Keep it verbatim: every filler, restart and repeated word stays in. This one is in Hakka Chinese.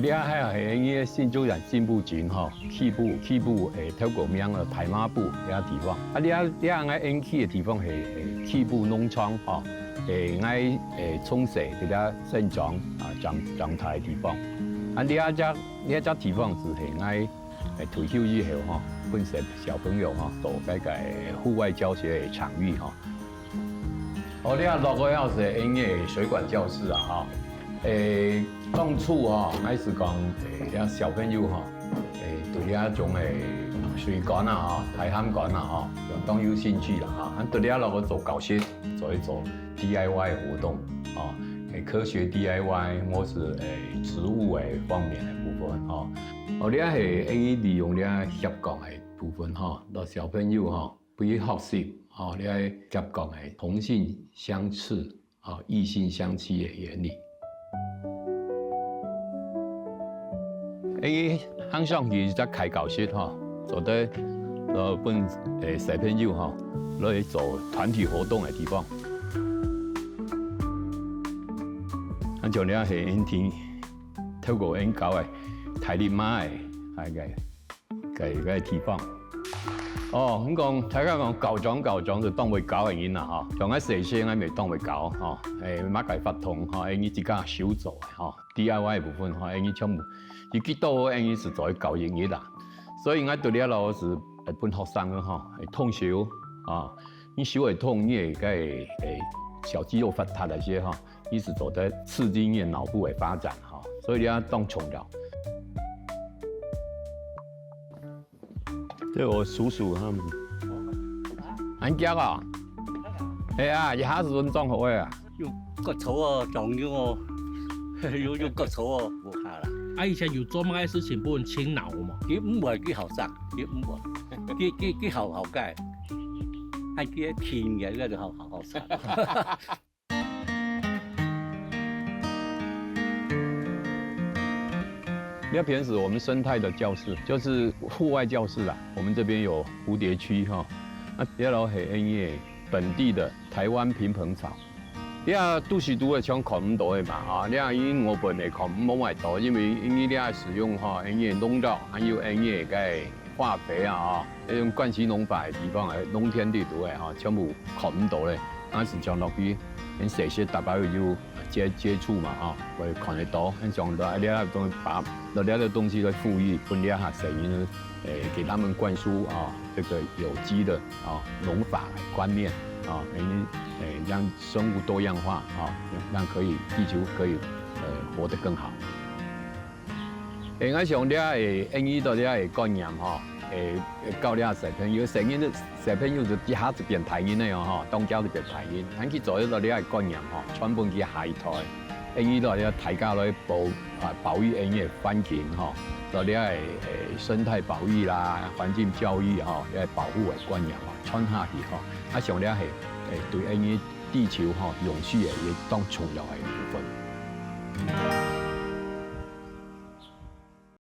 這下係𫣆个新竹縣新埔郡吼，耆埔，耆埔，誒，透過名个大馬埔這地方。啊，這，這下𫣆去个地方係，誒，耆埔農場吼，誒，𫣆，誒，從細在這生長啊，長，長大个地方。啊，這隻，這隻地方係𫣆，誒，退休以後吼，分小，小朋友吼，做該个戶外教學个場域吼。 哦，這落个係𫣆个水管教室啊，吼。誒，當初吼，𠊎係講，誒，這小朋友吼，誒，對這種誒水管啊，吼，排水管啊，吼，當有興趣啦，吼。啊，對這落去做教室，做一做D I Y活動，吼，誒，科學D I Y或是誒植物誒方面个部分，吼。哦，這係𫣆利用這協工个部分，吼，讓小朋友吼， 分佢學習，吼，這个協工个同性相斥，吼，異性相吸个原理。因為行上去一隻開教室，吼，做得，呃，分，誒，小朋友，吼，來做團體活動个地方。啊，像這係𫣆聽，透過𫣆教个大力媽个，啊，个 个，个地方。哦，你講，大家講教長教長就當會教个人啦，吼。像𠊎細細，𠊎乜當會教，吼。誒，麼个活動，吼，誒，你自家手做个，吼。D I Y个部分，吼，誒，你全部，你幾多，誒，你係做教育个啦。所以𠊎對這老師，誒，分學生个，吼，誒，動手，啊，你手會動，你个，誒，小肌肉發達个時，吼， 你係做得刺激你个腦部个發展，吼，所以你愛當重要。這我叔叔他們。恁遽啊？係啊，一下子就種好个啊。有割草哦，種有哦，有，有割草哦，無下啦。啊，以前有做麼个事情分人請惱無？佢毋會，佢好生，佢毋會，佢，佢，佢好好个，還佢个天然个就好，好好生。 這片是我們生態的教室，就是戶外教室啦。我們這邊有蝴蝶區哈，那這樓係𫣆个本地的台灣萍蓬草。這都市都會像看毋到个嘛哈，這因為我本來看毋到，因為因為這使用哈，𫣆个農藥還有𫣆个該 化肥啊，吼，該種慣行農法个地方个農田裡肚个吼，全部看毋到咧。啊，係種落去，𫣆細細逐擺有接，接觸嘛，吼，會看得到。𫣆像到這兜東西，把，到這兜東西來復育，分這下細人，誒，給他們灌輸啊，這個有機的啊，農法的觀念啊，誒，誒，讓生物多樣化啊，讓可以，地球可以，呃，活得更好。 誒，𠊎想這个，𫣆俚到這个觀念吼，誒，教這小朋友，細人，小朋友就一下就變大人了吼，當遽就變大人。𫣆去做一个這个觀念吼，傳分佢下一代。𫣆俚到這大家來保，啊，保育𫣆俚个環境吼，到這个，誒，生態保育啦，環境教育吼，這个保護个觀念吼，傳下去吼，啊，想這係，誒，對𫣆俚 地球吼，永續个一當重要个一部分。